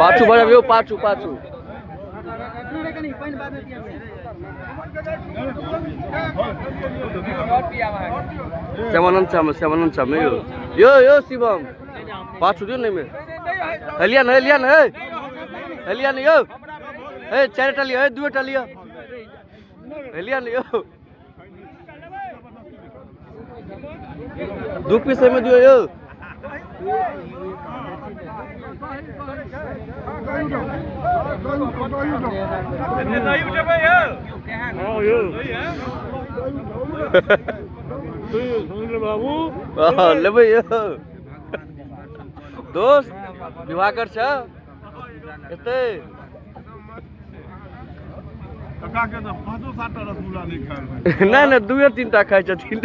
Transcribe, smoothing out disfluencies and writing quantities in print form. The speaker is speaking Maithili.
पाछू बढ़ाबियौ, पाछू पाछू। श्यामानंद चामे, श्यामानंद चामे यौ, यौ यौ शिवम, पाछू दियौ ने एहिमे। हेलिया ने, हेलिया ने, हे हेलिया ने यौ, हे 4टा लिअ, हे 2टा लिअ, हेलिया ने यौ, 2 पीस एहिमे दियौ यौ। हँ, लेबै यौ दोस्त विवाहकर छ एतै। काका के तऽ 5-7टा रसगुल्ला नहि खायल होय। नहि नहि, 2 3टा खाइ छथिन।